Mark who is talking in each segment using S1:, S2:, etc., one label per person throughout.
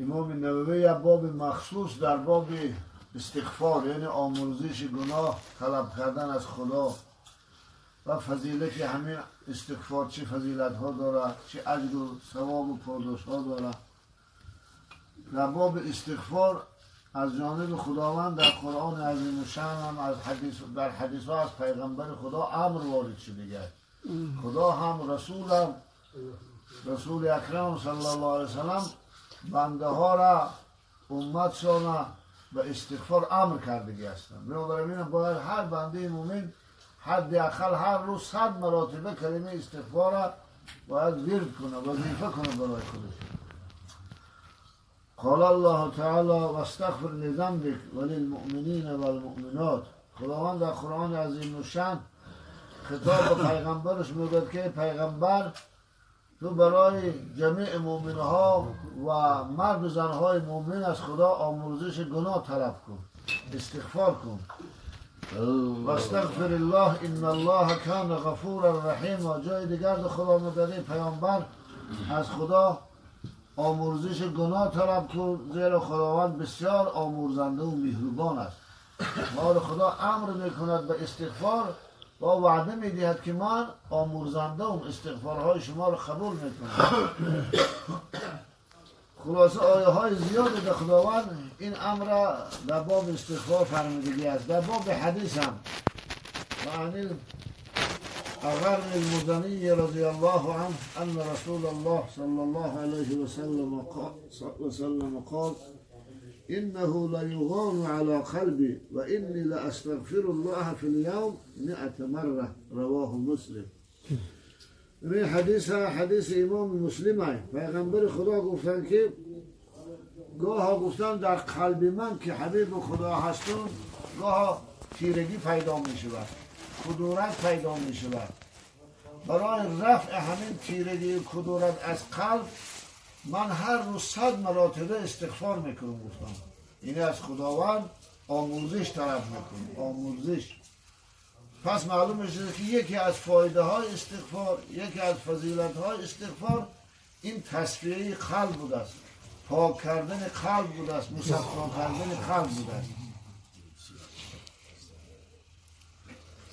S1: امام نووی یک باب مخصوص در باب استغفار، یعنی آمرزش گناه طلب کردن از خدا و فضیلت همین استغفار، چه فضیلت ها داره، چه اجر و ثواب و پاداش ها داره. در باب استغفار از جانب خداوند در قرآن عظیم الشأن هم از حدیث، در حدیث ها از پیغمبر خدا امر وارد شده دیگه. خدا هم رسول هم رسول اکرم صلی الله علیه وسلم بنده ها را امتشان به استغفار امر کردگی هستند. بنابراین باید هر بنده مومن حداقل هر روز 100 مراتبه کلمه استغفار را باید ورد کنه، وظیفه کنه برای خودش. قال الله تعالی واستغفر لذنبك وللمؤمنین والمؤمنات. خداوند در قرآن عظیم الشأن خطاب به پیغمبرش میگوید که پیغمبر تو برای جمیع مؤمنها و مرد و زنهای مؤمن از خدا آمرزش گناه طلب کن، استغفار کن. واستغفر الله ان الله کان غفورا رحیما. جای دیگر خدا میگوید پیامبر از خدا آمرزش گناه طلب کن، زیرا خداوند بسیار آمرزنده و مهربان است. حال خدا امر میکند به استغفار و وعده میدهد که من آمرزنده و استغفارهای شما را قبول میکنم. خلاصه آیه های زیادی به خداوند این امر را در باب استغفار فرمودگی است. در باب حدیث هم و عن اغر المزنی رضی الله عنه ان رسول الله صلی الله علیه وسلم قال انه ليغان على قلبي واني لاستغفر الله في اليوم 100 مره. رواه مسلم. این حدیث حدیث امام مسلم. پیغمبر خدا گفتن که گاه گفتن در قلب من که حبیب خدا هستم گاه تیرگی پیدا می شود، کدورت پیدا می شود. برای رفع همین تیرگی کدورت از قلب من هر روز 100 مراتبه استغفار میکنم. گفتم اینه از خداوند آموزش طلب میکنم، آموزش. پس معلوم میشه که یکی از فایده های استغفار، یکی از فضیلت های استغفار این تصفیه قلب بوده است، پاک کردن قلب بوده است، مصفا کردن قلب بوده است.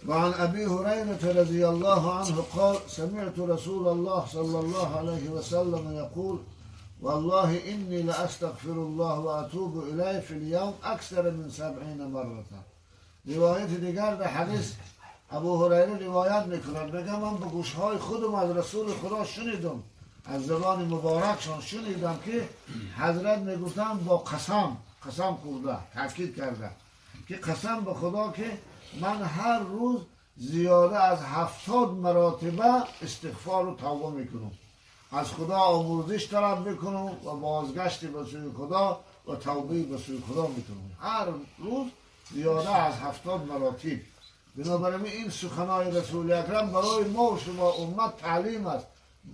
S1: وعن أبي هريرة رضي الله عنه قال سمعت رسول الله صلى الله عليه وسلم يقول والله إني لأستغفر الله وأتوب إليه في اليوم أكثر من 70 مرة. روایت دیگر در حدیث ابو هریره روایت میکند، میگه من به گوشهای خودم از رسول خدا شنیدم، از زبان مبارکشان شنیدم که حضرت میگفتن با قسم، قسم خورده، تاکید کرده که قسم به خدا که من هر روز زیاده از 70 مراتبه استغفار و توبه میکنم، از خدا آمرزش طلب میکنم و بازگشت به سوی خدا و توبه به سوی خدا میکنم، هر روز زیاده از 70 مراتب. بنابراین این سخنای رسول اکرم برای ما و شما امت تعلیم است،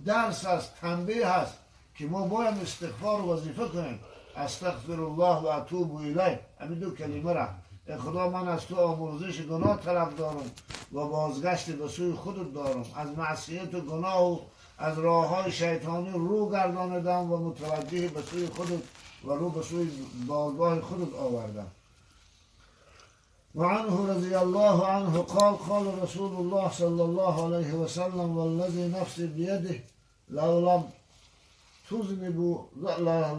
S1: درس است، تنبیه است که ما باید استغفار و وظیفه کنیم. استغفر الله و اتوب الیه، همین دو کلمه را. ای خدا من از تو آمرزش گناه طلب دارم و بازگشت به سوی خودت دارم، از معصیت و گناه و از راه های شیطانی رو گرداندم و متوجه به سوی خودت و رو به سوی بارگاه خودت آوردم. وعنه رضي الله عنه قال قال رسول الله صلى الله عليه وسلم والذي نفسي بيده لو لم تذنبوا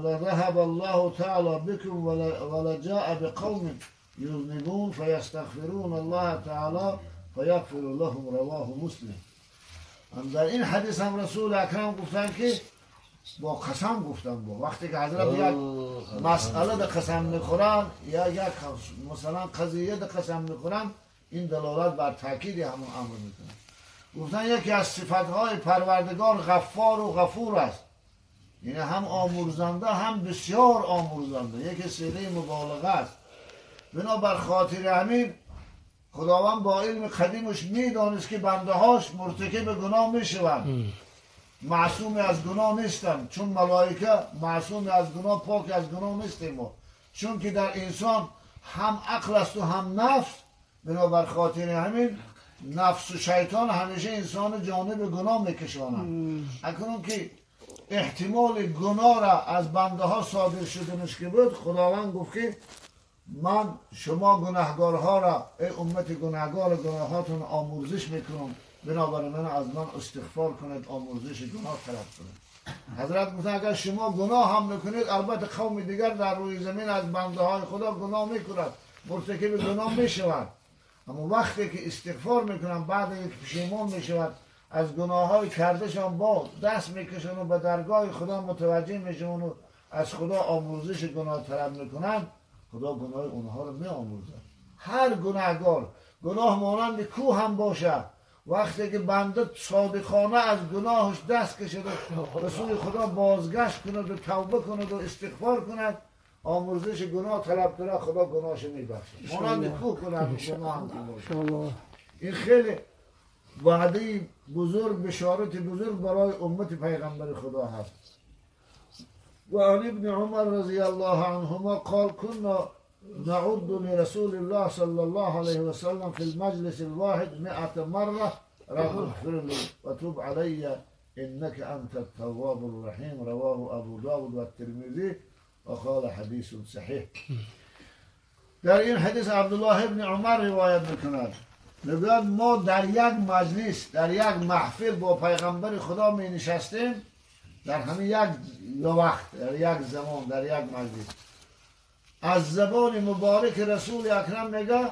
S1: لذهب الله تعالى بكم ولجاء بقوم يذنبون فيستغفرون الله تعالى فيغفر لهم. رواه مسلم. در این حدیث هم رسول اکرم گفتن که با قسم گفتن، با وقتی که حضرت یک مسئله ده قسم میخورن یا یک مثلا قضیه ده قسم میخورن، این دلالت بر تاکید همون امر میکنه. گفتن یکی از صفتهای پروردگار غفار و غفور است، یعنی هم آمرزنده هم بسیار آمرزنده، یکی صیغه مبالغه است. بنابر خاطر همین خداوند با علم قدیمش میدانست که بنده هاش مرتکب گناه میشوند، معصوم از گناه نیستند، چون ملائکه معصوم از گناه، پاک از گناه نیستیم ما، چون که در انسان هم عقل است و هم نفس. بنابر خاطر همین نفس و شیطان همیشه انسان جانب گناه میکشانند. اکنون که احتمال گناه را از بنده ها صادر شدنش که بود، خداوند گفت که من شما گناهگارها را، ای امت گناهگار، گناهاتون آمرزش میکنم، بنابراین من از من استغفار کنید، آمرزش گناه طلب کنید. حضرت گفت اگر شما گناه هم میکنید، البته قوم دیگر در روی زمین از بنده های خدا گناه میکند، مرتکب گناه میشوند، اما وقتی که استغفار میکنن، بعد یک پشیمان میشوند، از گناه های کردهشان با دست میکشن و به درگاه خدا متوجه میشون و از خدا آمرزش گناه طلب میکنن، خدا گناه اونها رو میآمرزد. هر گناهگار، گناه مانند کوه هم باشه، وقتی که بنده صادقانه از گناهش دست کشد و به سوی خدا بازگشت کند و توبه کند و استغفار کند، آمرزش گناه طلب کند، خدا گناهش میبخشد. مانند کوه کند گناه هم باشه. این خیلی وعده بزرگ، بشارت بزرگ برای امت پیغمبر خدا هست. و عن ابن عمر رضی الله عنهما قال كنا نعد لرسول الله صلى الله عليه وسلم في المجلس الواحد 100 مرة رب اغفر لي وتب علي إنك أنت التواب الرحيم. رواه أبو داود والترمذي وقال حديث صحيح. در این حدیث عبدالله ابن عمر روایت میکند، میگوید ما در یک مجلس، در یک محفل با پیغمبر خدا می نشستیم، در همین یک وقت، در یک زمان، در یک مجلس، از زبان مبارک رسول اکرم میگه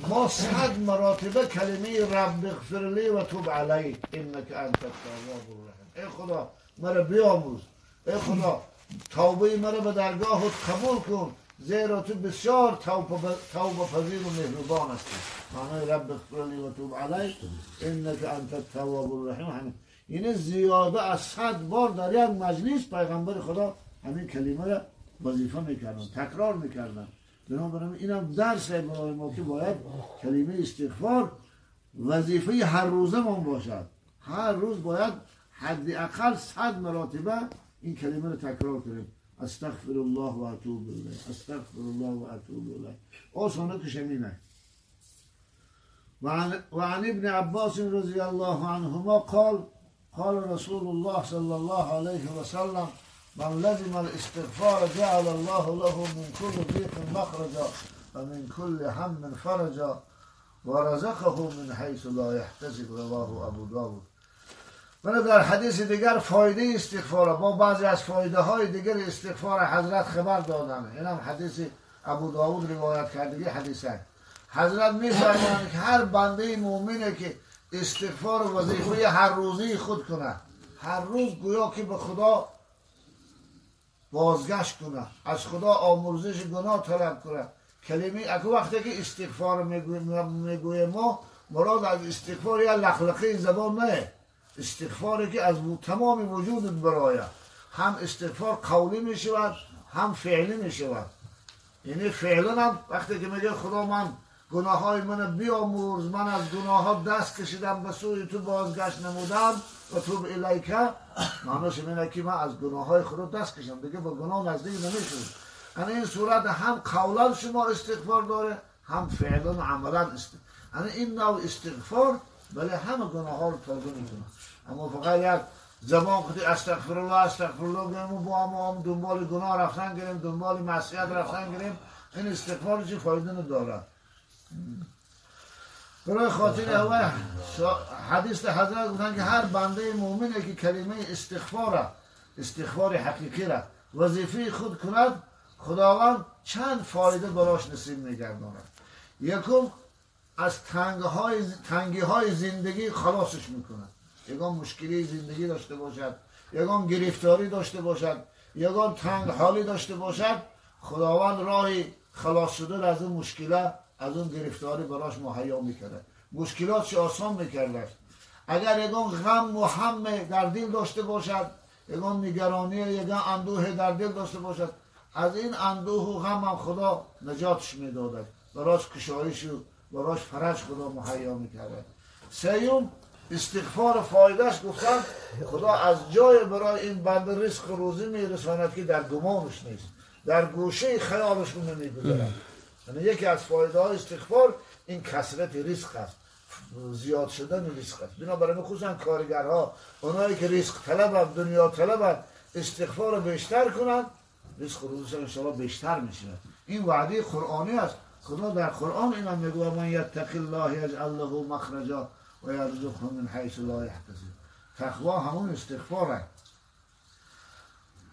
S1: ما 100 مراتبه کلمه رب اغفر لی و توب علی انک انت التواب الرحیم، ای خدا مرا بیاموز، ای خدا توبه مرا به درگاهت قبول کن، زیرا تو بسیار توبه پذیر و مهربان هستی. معنای رب اغفر لی و توب علی انک انت التواب الرحیم همین. یعنی زیاده از 100 بار در یک مجلس پیغمبر خدا همین کلمه را وظیفه میکردن، تکرار میکردن. بنابراین اینم درس برای ما که باید کلمه استغفار وظیفه هر روزمان باشد. هر روز باید حداقل 100 مراتبه این کلمه را تکرار کنیم. استغفر الله و اتوب الیه، استغفر الله و اتوب الیه. آسانه که شمینه. و عن ابن عباس رضی الله عنهما قال قال رسول الله صلى الله عليه وسلم من لزم الاستغفار جعل الله له من كل ضيق مخرجا ومن كل هم فرجا ورزقه من حيث لا يحتسب. رواه ابو داود. من در حدیث دیگر فایده استغفار با بعضی از فایده های دیگر استغفار حضرت خبر دادن. اینم حدیث ابو داود روایت کردگی حدیثه. حضرت می‌فرمایند که هر بنده مؤمنه که استغفار وظیفه هر روزی خود کنه، هر روز گویا که به خدا بازگشت کنه، از خدا آمرزش گناه طلب کنه، کلمه اگه وقتی که استغفار میگویم ما مراد از استغفار یا لخلخه زبان نه، استغفاری که از تمام وجودت برایه. هم استغفار قولی میشود هم فعلی میشود. یعنی فعلا هم وقتی که میگه خدا من گناه های من بیامرز، من از گناه ها دست کشیدم به سوی تو بازگشت نمودم و توب الیک، معناش اینه که من از گناه های خدا دست کشیدم، دیگه با گناه نزدیک نمیشم. یعنی این صورت هم قولا شما استغفار داره هم فعلا و عملا استغفار. یعنی این نوع استغفار ولی همه گناه ها رو تازه میکنه. اما فقط یک زبان خودی استغفر الله استغفر الله گریم و با هم دنبال گناه رفتن گریم، دنبال معصیت رفتن گریم، این استغفار چی فایده نداره. برای خاطر اول حدیث حضرت گفتن که هر بنده مؤمنه که کلمه استغفار، استغفار حقیقی را وظیفه خود کند، خداوند چند فایده براش نصیب میگرداند. یکم از تنگی های زندگی خلاصش میکند. یگان مشکلی زندگی داشته باشد، یگان گرفتاری داشته باشد، یگان تنگ حالی داشته باشد، خداوند راهی خلاص شدن از اون مشکله، از اون گرفتاری براش مهیا میکرده، مشکلاتش آسان میکرده. اگر یگان غم و هم در دل داشته باشد، یگان نگرانی، یگان اندوه در دل داشته باشد، از این اندوه و غم هم خدا نجاتش میداده، براش کشایش و براش فرج خدا مهیا میکرده. سیوم استغفار فایدهش گفتن خدا از جای برای این بنده رزق و روزی میرساند که در گمانش نیست، در گوشه خیالش اون نمیگذرد. یعنی یکی از فایده های استغفار این کثرت رزق است، زیاد شدن رزق است. بنابراین خصوصا کارگرها، اونایی که رزق طلبند، دنیا طلبند، استغفار بیشتر کند، رزق و روزش انشاءالله بیشتر میشه. این وعده قرآنی است. خدا در قرآن اینا میگه من یتق الله یجعل له مخرجا و یرزقه من حیث لا یحتسب. تقوا همون استغفاره.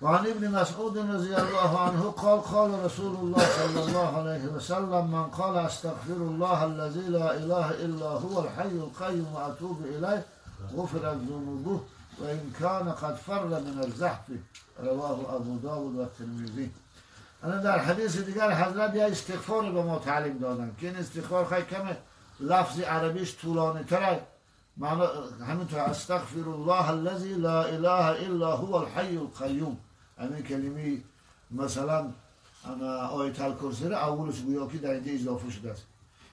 S1: وعن ابن مسعود رضي الله عنه قال قال رسول الله صلى الله عليه وسلم من قال استغفر الله الذي لا اله الا هو الحي القيوم واتوب اليه غفرت ذنوبه وان كان قد فر من الزحف. رواه ابو داود والترمذی. انا در حدیث دیگر حضرت یه استغفار به ما تعلیم دادن که این استغفار خیلی کمه، لفظ عربیش طولانی تره. معنی همینطور استغفر الله الذي لا اله الا هو الحي القيوم. همین کلمه مثلا آیت الکرسی رو اولش گویا که در اینجا اضافه شده است.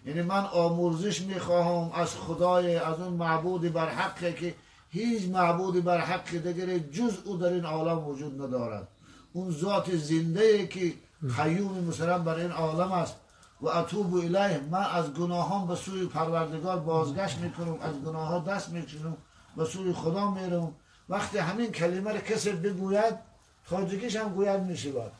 S1: یعنی من آمرزش میخواهم از خدای، از اون معبود بر حقه که هیچ معبودی بر حق دیگری جز او در این عالم وجود ندارد، اون ذات زنده که قیوم مثلا بر این عالم است. و اتوب الیه، من از گناهان به سوی پروردگار بازگشت میکنم، از گناهان دست میکشم، به سوی خدا میرم. وقتی همین کلمه رو کسی بگوید، تاجیکیش هم گوید میشود،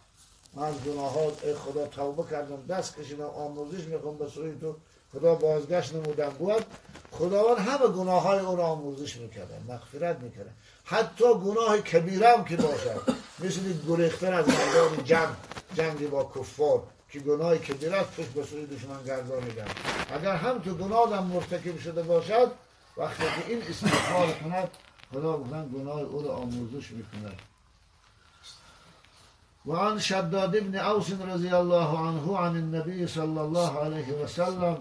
S1: من از گناهات ای خدا توبه کردم، دست کشیدم، آمرزش میکنم به سوی تو خدا بازگشت نمودم، گوید خداوند همه گناه های او را آمرزش میکرده، مغفرت میکرده، حتی گناه کبیره هم که باشد، مثل گریختن از میدان جنگ، جنگ با کفار که گناه کبیره است، پشت به سوی دشمن گردانیدن، اگر هم تو گناه هم مرتکب شده باشد، وقتی که این استغفار کند، خدا گناه او را آمرزش میکند. وعن شداد بن أوس رضي الله عنه عن النبي صلى الله عليه وسلم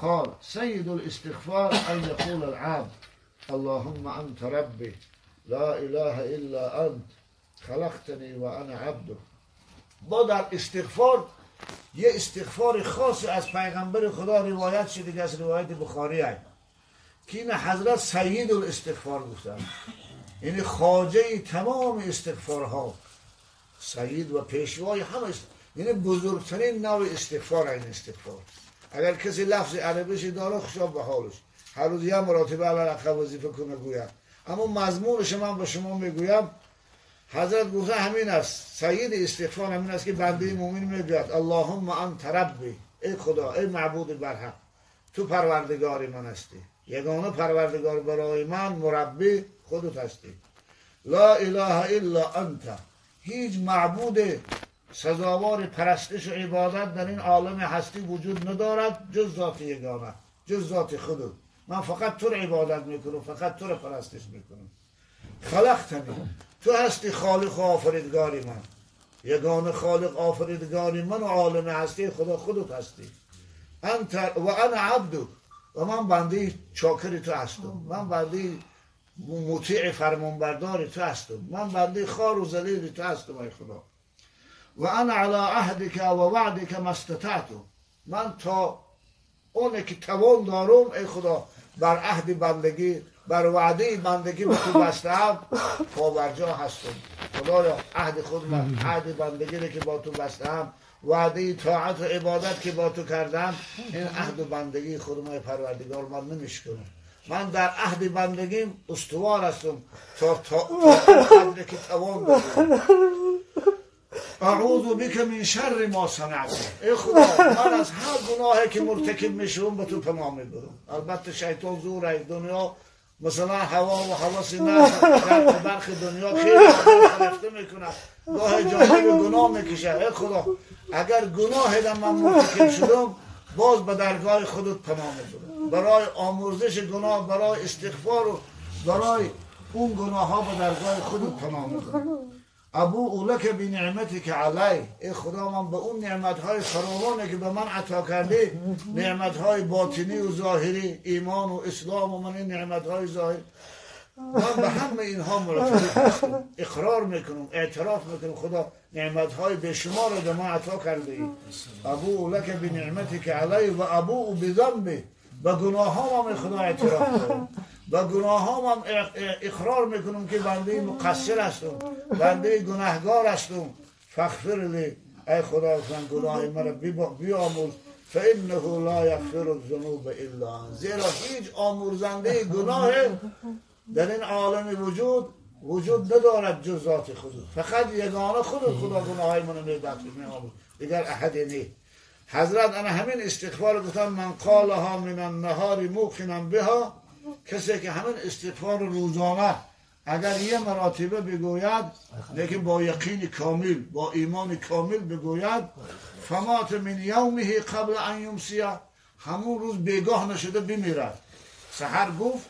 S1: قال سيد الاستغفار أن يقول العبد اللهم أنت ربي لا إله إلا أنت خلقتني وأنا عبدك. با در استغفار یه استغفار خاصی از پیغمبر خدا روایت شده که از روایت بخاری هست که این حضرت سید الاستغفار گفتن، یعنی خواجه تمام استغفارها، سید و پیشوای همه یعنی بزرگترین نوع استغفار این استغفار. اگر کسی لفظ عربیش داره خوشا به حالش، هر روز یه مراتبه علاقه وظیفه کنه گوید، اما مضمونش من به شما میگویم، حضرت گفته همین است، سید استغفار همین است که بنده مومن میگوید اللهم انت ربی، ای خدا، ای معبود برحق، تو پروردگار من هستی، یگانه پروردگار برای من، مربی خودت هستی، لا اله الا انت، هیچ معبود سزاوار پرستش و عبادت در این عالم هستی وجود ندارد جز ذات یگانه، جز ذات خودت، من فقط تو رو عبادت میکنم، فقط تو رو پرستش میکنم. خلقتنی، تو هستی خالق و آفریدگاری من، یگانه خالق آفریدگاری من و عالم هستی خدا خودت هستی. انت و انا عبدک، و من بنده چاکر تو هستم، من بنده مطیع فرمانبردار تو هستم، من بنده خار و ذلیل تو هستم ای خدا. و انا علی عهدک و وعدک ما استطعت، من تا اونه که توان دارم ای خدا بر عهد بندگی، بر وعده بندگی به تو بستم، پابرجا هستم. خدایا عهد خود من، عهد بندگی رو که با تو بستم، وعده طاعت و عبادت که با تو کردم، این عهد و بندگی خود من پروردگار من نمیشکنم. من در عهد بندگیم استوار هستم تا قدر که توان دارم. اعوذ بک من شر ما صنعت، ای خدا من از هر گناهی که مرتکب میشم به تو پناه میبرم. البته شیطان زوره، دنیا مثلا هوا و حواس نفس برخ دنیا خیلی رفته میکنه، گاه جانب گناه میکشه. ای خدا اگر گناه در من مرتکب شدم باز به درگاه خودت پناه میبرم، برای آمرزش گناه، برای استغفار و برای اون گناه ها به درگاه خودت پناه میبرم. ابوء لک بنعمتک علی، ای خدا من به اون نعمت های فراوانی که به من عطا کردی، نعمت های باطنی و ظاهری، ایمان و اسلام و من این نعمت های ظاهری، من به همه اینها مرتکب هستم، اقرار میکنم، اعتراف میکنم خدا نعمت های بیشمار رو به من عطا کرده ای. ابوء لک بنعمتک علی و ابوء بذنبی، به گناهام هم خدا اعتراف کنم، به گناهام هم اقرار میکنم که بنده مقصر هستم، بنده گناهگار هستم. فاغفر لی، ای خدا من گناه مرا بیامرز، فانه لا یغفر الذنوب الا انت، زیرا هیچ آمرزنده گناه در این عالم وجود وجود ندارد جز ذات خود، فقط یگانه خود خدا گناه‌های منو میبخشد میآمرزد، دیگر احدی نیست. حضرت انا همین استغفار گفتم من قالها من النهار موقنا بها، کسی که همین استغفار روزانه اگر یه مراتبه بگوید لیکن با یقین کامل با ایمان کامل بگوید، فمات من یومه قبل ان یمسی، همون روز بیگاه نشده بمیرد. سحر گفت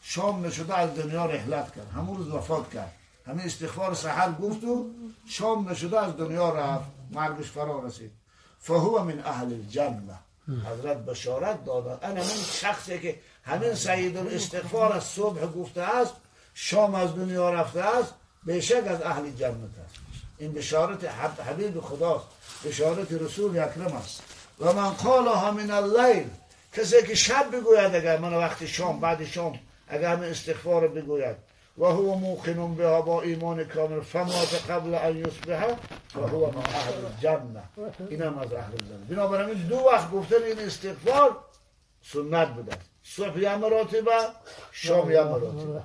S1: شام نشده از دنیا رحلت کرد، همون روز وفات کرد. همین استغفار سحر گفت و شام نشده از دنیا رفت، مرگش فرا رسید. فهو من اهل الجنه. حضرت بشارت دادن انا من شخصی که همین سید الاستغفار از صبح گفته است شام از دنیا رفته است، بیشک از اهل جنت است. این بشارت حبیب خداست، بشارت رسول اکرم است. و من قالها من اللیل، کسی که شب بگوید، اگر من وقت شام بعد شام اگر همین استغفار بگوید و هو موقن بها با ایمان کامل، فمات قبل ان یصبح فهو من اهل الجنه، اینم از اهل الجنه. بنابراین دو وقت گفتن این استغفار سنت بوده، صبح یه مراتبه شام یه مراتبه.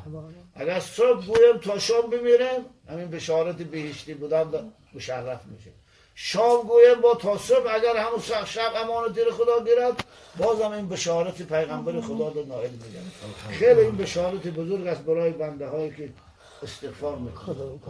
S1: اگر صبح گویم تا شام بمیریم همین بشارت بهشتی بودن مشرف میشه. شام گویم با تا صبح اگر همون شب امانت خدا گیرد، بازم این بشارت پیغمبر خدا رو نائل میگن. خیلی این بشارت بزرگ است برای بنده هایی که استغفار میکنند.